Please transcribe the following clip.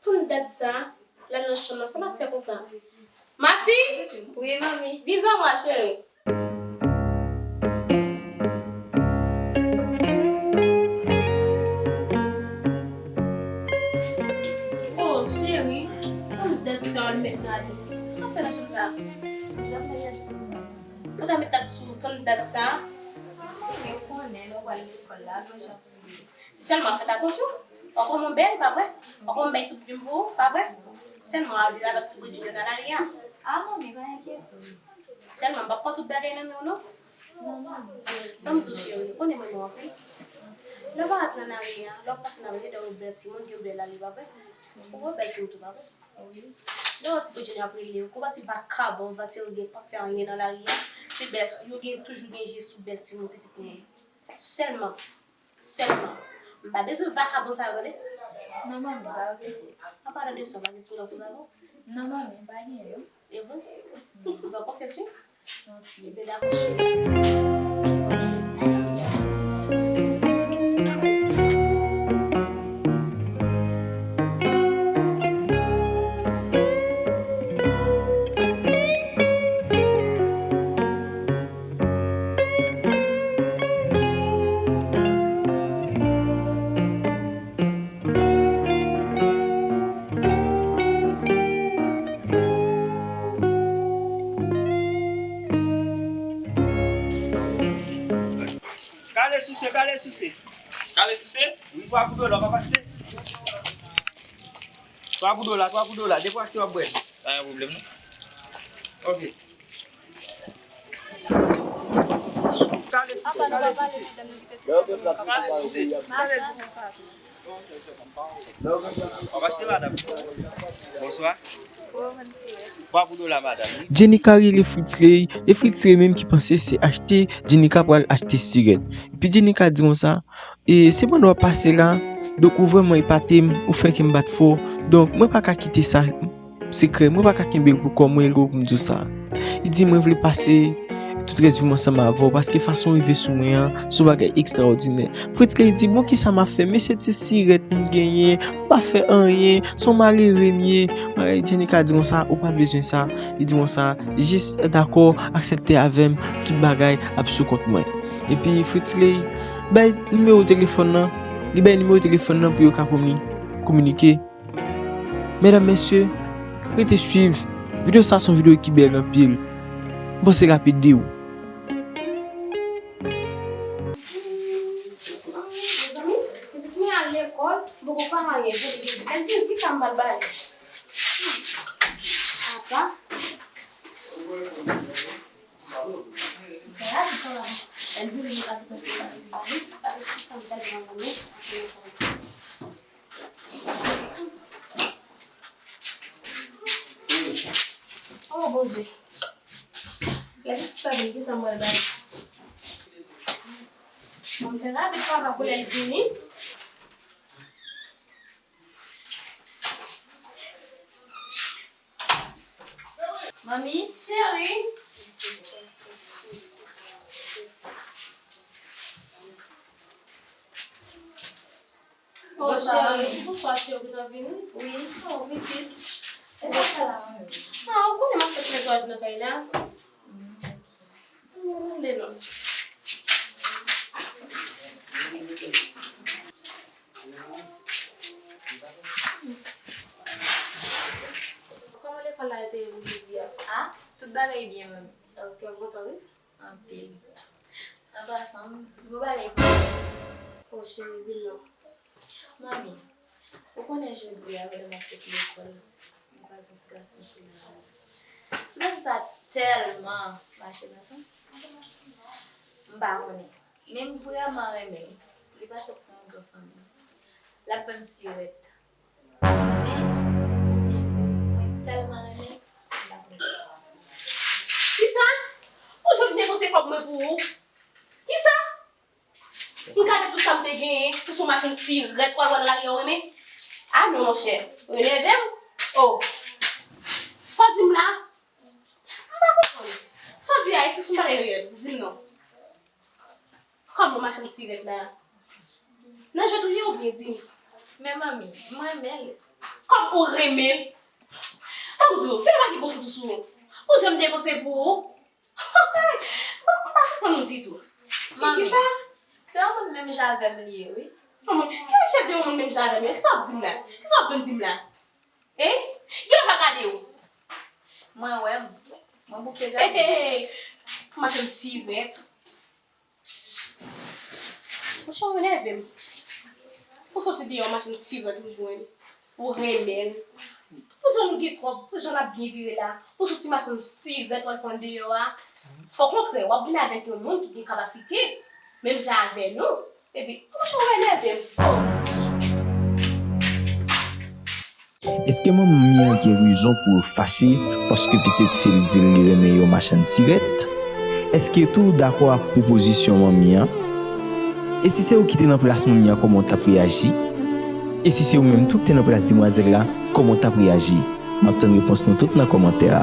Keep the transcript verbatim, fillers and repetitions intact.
Tann dat sa, l al nan chanm nan, sa l ap fè konsa? Mafi! Wi, manmi. Vin zanmi, cheri. Oh, cheri, tann dat sa, w al met nan ale. Sa w ap fè nan chanm sa? Ou ta met dat sou tann dat sa? Manmi, ou konnen, lè w pral lekòl la, gon jan pou ye. Sèlman fèt atansyon. Ou konn mwen bèl, pa vre? Ou konn mwen bay tout vi m pou ou, pa vre? Sèlman avè, avèk ti bredjin yo nan lari a. A, manmi, pa enkyete w. Sèlman, m p ap pran tout bagay nan men w, non. Non, manmi. Ban m di w, cheri, ou konnen mwen renmen w anpil. Lè w parèt nan lari a, lè w ap pase nan lari a, ou wè bèl timoun, gen bèl ale, pa vre? Ou wè bèl timoun tou, pa vre? Wi. Lè w wè ti bredjin yo ap rele w, kou w wè ti vakabon, vakabon ki pa fè anyen nan lari a, se bèl, yo gen, toujou gen je sou bèl timoun, pitit moun. Sèlman. Sèlman. M pa bezwen vakabon sa yo, tande? Non, manmi, pa okipe. An palan de sa, w pa gen timoun nan koze avè w? Non, manmi, m pa gen, non. E vre? Ou fè konfyans, wi? Ok. Ebyen, dakò, cheri. Kale souse, kale souse. Kale souse? Wi, twa pou dola, w ap achte? Twa pou dola, twa pou dola. Depi w achte, w ap bwè. Pa gen pwoblèm, non. Ok. Kale souse, kale souse. Kale souse. Sa vle di konsa tou. W ap achte, madanm? Bonswa. Twa pou dola, madanm. Jenika rele Fritzley, e Fritzley menm ki panse se achte, Jenika pral achte sirèt. Epi Jenika di konsa, e se pandan w ap pase la, donk ou vrèman epate m, ou fè kè m bat fò. Donk mwen pa ka kite sa sekrè, mwen pa ka kenbe l pou kò mwen, lè w pou m di w sa. Li di mwen vle pase tout rès vi m ansanm avè w, paske fason w rive sou mwen an, se yon bagay ekstraòdinè. Fritzley di, bon, kisa m ap fè? Men se ti sirèt m genyen, m pa fè anyen, se yon malere m ye. Mwen, Jenika di konsa, ou pa bezwen sa. Li di konsa, jis dakò, aksepte avè m, tout bagay ap sou kont mwen. Epi Fritzley bay nimewo telefòn nan, li bay nimewo telefòn nan pou yo ka komi-, kominike. Medam, mesye, rete swiv. Videyo sa se yon videyo ki bèl anpil. M panse l ap ede w. Mezanmi, pitit mwen al lekòl, m poko fè anyen, Jezi, Jezi. Elvis, kisa m pral ba li? Apa. Gad kòman Elvis vin avèk yon ti pati pati, paske kisa m pral ba li? Oh, Bondye. Lè pitit sa vini, kisa mwen bay? Mwen fè rapid papa pou lè l vini. Manmi, cheri. Oh, cheri, bonswa, cheri, ou gentan vini? Wi. Oh, pitit. E sa k fè la, manmi? Ah, ou konnen m ap fè netwayaj nan kay la. Mm, ok. Ann ale non. Kòman lekòl la te ye pou jodi a? Ah, tout bagay byen, manmi. Ok, m kontan, wi. Anpil. An pasan, m gen yon bagay pou ou. Oh, cheri, di m non. Manmi, ou konnen jodi a, pandan m ap soti lekòl, m kwaze yon ti gason sou lari a. Ti gason sa tèlman mache nan sa. M pa konnen. Men m vrèman renmen l. Li pa sòt nan yon gran fanmi. L ap vann sirèt. Men, Jezi, mwen tèlman renmen, m pa konn kisa m ap fè. Kisa? Ou janm depanse kòb mwen pou ou? Kisa? M gade tout sa m te genyen, ou sou machann sirèt, w al wè nan lari a, ou renmen? Ah non, monchè, releve w. Oh. Sa w di m la? M pa konprann. Sa w di a, èske se yon bagay reyèl? Di m non. Kòb nan machann sirèt la. Nan jwèt ou ye oubyen di m? Men manmi, m renmen l. Fanm ou renmen. Ann di w, gen pa gen bon sans sou ou. Pou jan m te panse pou ou. M pa konprann ou ditou. Manmi, kisa? Se yon moun menm jan avè m li ye, wi. Yon moun, ki, ki de yon moun menm jan avè m yo? Kisa w ap di m la? Kisa w ap vin di m la? Hein? Gen lè w pa gade w. Mwen wè m. Mwen bouke gade. Machann sirèt. Monchè, ou enève m. Ou soti deyò, machann sirèt ou jwenn. Ou renmen l. Pou jan nou gen kòb, pou jan n ap byen vire la, pou soti machann sirèt w al pran deyò a. Okontrè, w ap vin avèk yon moun ki gen kapasite, menm jan avè nou. Epi, monchè, ou enève m. Oh. Èske manmi an gen rezon pou yo fache paske pitit fi l di l li renmen yon machann sirèt? Èske tou ou dakò ak pwopozisyon manmi an? E si se ou ki te nan plas manmi an, kòman w t ap reyaji? E si se ou menm tou ki te nan plas demwazèl la, kòman w t ap reyaji? M ap tann repons nou tout nan kòmantè a.